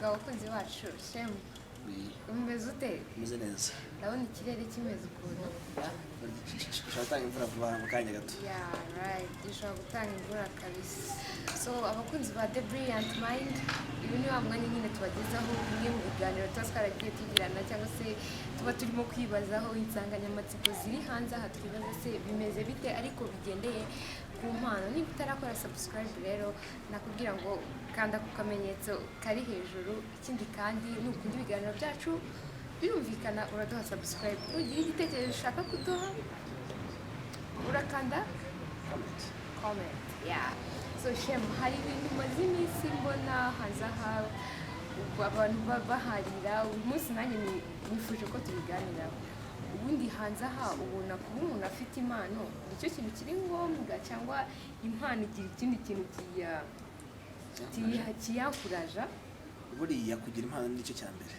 Abakunzi bacu. Shemu, umeze ute? Umeze neza. Ndabona ikirere kimeze ukuntu. Ushobora gutanga imvura vuba mu kanya gato. Yeah, right, gishobora gutanga imvura kabisa. So abakunzi ba The Brilliant Mind, uyu ni wa mwanya nyine tubagezaho bimwe mu biganiro tuba twaragiye tugirana cyangwa se tuba turimo kwibazaho insanganyamatsiko ziri hanze aha, twibaza se bimeze bite, ariko bigendeye ku mpano. Niba utarakora subscribe rero, nakubwira ngo kanda ku kamenyetso kari hejuru. Ikindi kandi, nukunda ibiganiro byacu, birumvikana uraduha subscribe. Nugira igitekerezo ushaka kuduha, urakanda comment. Comment, yeah. So Shem, hari ibintu maze iminsi mbona hanze aha, ubwo abantu baharira. Uyu munsi nanjye nifuje ko tubiganiraho. Ubundi hanze aha ubona kuba umuntu afite impano nicyo kintu kiri ngombwa, cyangwa impano igira ikindi kintu kiyakuraja? Buriya kugira impano nicyo cya mbere,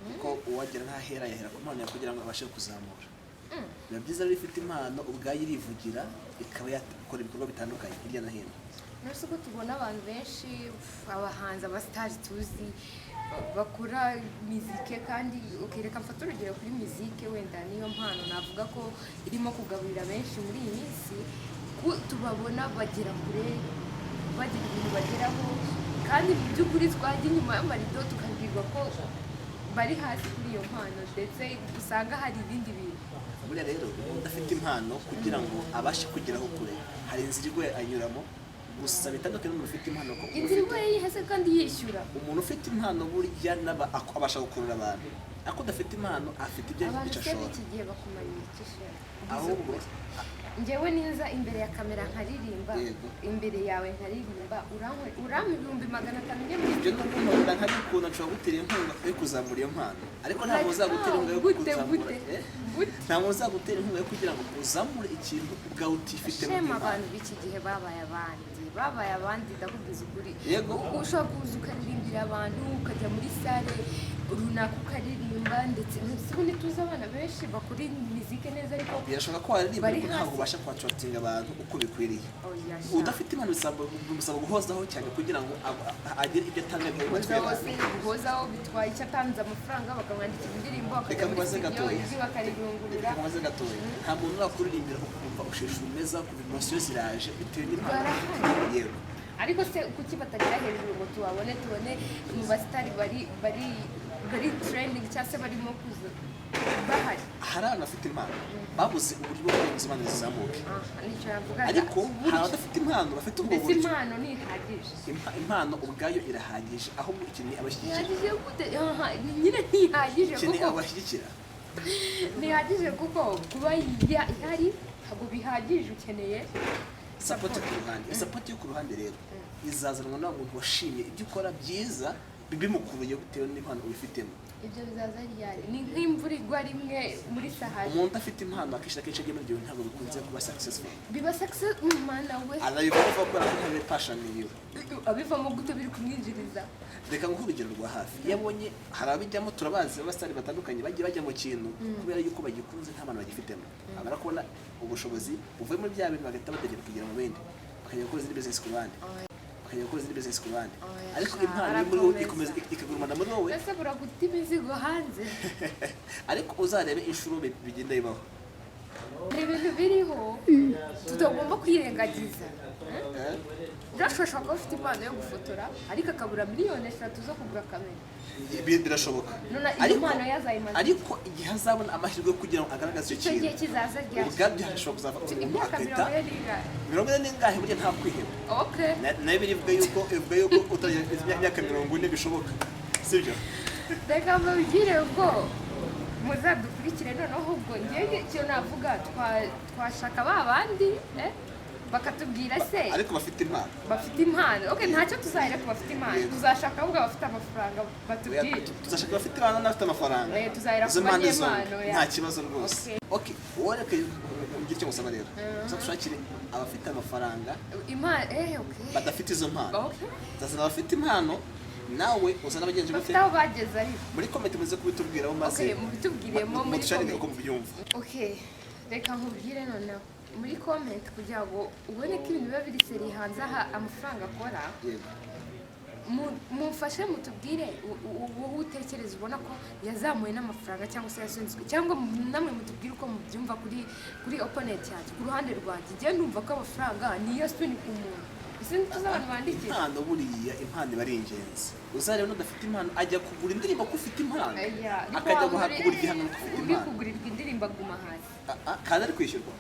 kuko uwagera ntahera yahera ku mpano yawe kugira ngo abashe kuzamura. Biba byiza rero iyo ufite impano, ubwayo irivugira, ikaba yakora ibikorwa bitandukanye hirya no hino. Nurse ko tubona abantu benshi, abahanzi, abasitari tuzi bakora mizike, kandi ukereka mfata urugero kuri mizike, wenda niyo mpano navuga ko irimo kugaburira benshi muri iyi minsi, ko tubabona bagera kure, bagira ibintu bageraho, kandi mu by'ukuri twajya inyuma y'amarido tukabwirwa ko bari hasi kuri iyo mpano, ndetse usanga hari ibindi bintu. Buriya rero umuntu udafite impano, kugira ngo abashe kugeraho kure, hari inzira igoye anyuramo. Gusa bitandukanye n'umuntu ufite impano, ko umuntu Inzira ufite igoye yihese kandi yishyura? Umuntu ufite impano burya abasha gukurura abantu, ariko udafite impano afite ibyo Abantu icyo se ashobora. b'iki gihe bakumariye iki, Shema? Ahubwo Njyewe niza imbere ya kamera nkaririmba, imbere yawe nkaririmba, urampa 500,000 njye muri Ibyo ni ukumpamura nkabikunda. Nshobora gutera inkunga yo kuzamura iyo mpano, ariko ntabwo uzagutera inkunga yo Gute? kuzamura Gute? Eh? Gute? Ntabwo uzagutera inkunga yo kugira ngo uzamure ikintu ubwawe utifitemo Shema, nk'impano. abantu b'iki gihe babaye abandi, babaye abandi, ndakubwiza ukuri. Yego. Ushobora kuza ukaririmbira abantu, ukajya muri salle runaka ukaririmba, ndetse ubundi tuzi abana benshi bakora imiziki neza, ariko Birashoboka ko waririmba, bari ariko ntabwo hasi. ubasha kwattractinga abantu uko bikwiriye. Oya sha. Udafite impano bimusaba guhozaho cyane kugira ngo agire ibyo atanga bihe mu matwi Guhozaho y'abantu. se, guhozaho bitwaye icyo? Atanze amafaranga bakamwandikira indirimbo, Reka akajya muri mubaze studio, gatoya. ijwi bakariringurura. Reka mubaze gatoya, nta muntu urakuririmbira ukumva usheshe umeza, ukumva émotion ziraje bitewe n'impano? Barahari. Yego. Ariko se kuki batagera hejuru ngo tubabone, tubone mu basitari bari trending cyangwa se barimo kuza bahari? Hari abantu bafite impano babuze uburyo bwo kugira ngo izo mpano zizamuke. Aha nicyo navugaga. Ariko hari Uburyo. abadafite impano bafite ubwo Mbese buryo. impano ntihagije? Impano ubwayo irahagije, ahubwo ikeneye abashyigikira. Ntihagije gute? Aha, nyine ntihagije Ikeneye kuko abashyigikira. Ntihagije kuko kuba ihari ntabwo bihagije, ukeneye Support ku ruhande. Iyo support yo ku ruhande rero izazanwa na muntu washimye ibyo ukora byiza, bimukuruye bitewe n'impano ubifitemo. Ibyo bizaza ryari? Ni nk'imvura igwa rimwe muri Sahara. Umuntu udafite impano akenshi na kenshi agiye muri ibyo bintu ntabwo bikunze kuba successful. Biba success, mana we! Anabivamo kubera ko nta passion yiwe. Abivamo gute biri kumwinjiriza? Reka nguhe urugero rwa hafi. Iyo abonye hari ababijyamo, turabazi, abasitari batandukanye bagiye bajya mu kintu kubera yuko bagikunze, nta bantu bagifitemo. Bamara kubona ubushobozi buvuye muri bya bintu, bagahita bategera kugira mu bindi, bakajya gukora izindi business ku ruhande, bakajya gukora izindi business ku ruhande. Oya, Ariko sha, impano iri muri wowe arakomeza. ikomeza ikagurumana muri wowe. Mbese buraguta imizigo hanze. Ariko uzarebe inshuro bigenda bibaho. Ni ibintu biriho tutagomba kwirengagiza. Eh? Joshua ashobora kuba afite impano yo gufotora, ariko akabura 3 miliyoni zo kugura kamera. Birashoboka. None iyo Ariko mpano yazayimaze? Ariko igihe azabona amahirwe yo kugira ngo agaragaze icyo Icyo gihe kintu, kizaza ryari? ubwabyo hashobora kuzava umuntu Imyaka agahita 40 n'ingahe? 40 n'ingahe, burya nta kwiheba. Nayo birivuga yuko utagira imyaka 40 bishoboka, sibyo? Reka mbabwire, ubwo muzadukurikire. Noneho ubwo ngewe icyo navuga, twashaka ba bandi bakatubwira se Ariko bafite impano. Bafite impano, okay, ntacyo tuzahera ku bafite impano. Yego. Tuzashaka ahubwo abafite amafaranga batubwire. Tuzashaka abafite impano n'abafite amafaranga. Tuzahera ku Izo mpande zombi. banyempano, ya. Nta kibazo rwose. Okay, wowe reka ugire icyo ngusaba rero, uzadushakire abafite amafaranga Impano, okay. badafite izo mpano. Tuzazana abafite impano, nawe uzana abagenzi gute? Bafite aho bageze ariko. Muri comment muze kubitubwiraho maze Okay, mubitubwiremo muri mutusharire uko comment. mubyumva. Okay, reka nkubwire noneho muri comment kugira ngo ubone ko ibintu biba biri sérieux hanze aha, amafaranga akora. Mumfashe mutubwire wowe utekereza, ubona ko yazamuye n'amafaranga cyangwa se yasunitswe, cyangwa namwe mutubwire uko mubyumva kuri opponent yanjye. Ku ruhande rwanjye, njye ndumva ko amafaranga niyo asunika umuntu. Ese ntituzi abantu bandikira? Impano, buriya impano iba ari ingenzi. Uzareba n'udafite impano ajya kugura indirimbo ko ufite impano, Aya, ariko akajya wa muntu kugura igihangano ko ufite uri impano. kugurirwa indirimbo aguma hasi. Ah, ah, kandi ari kwishyurwa.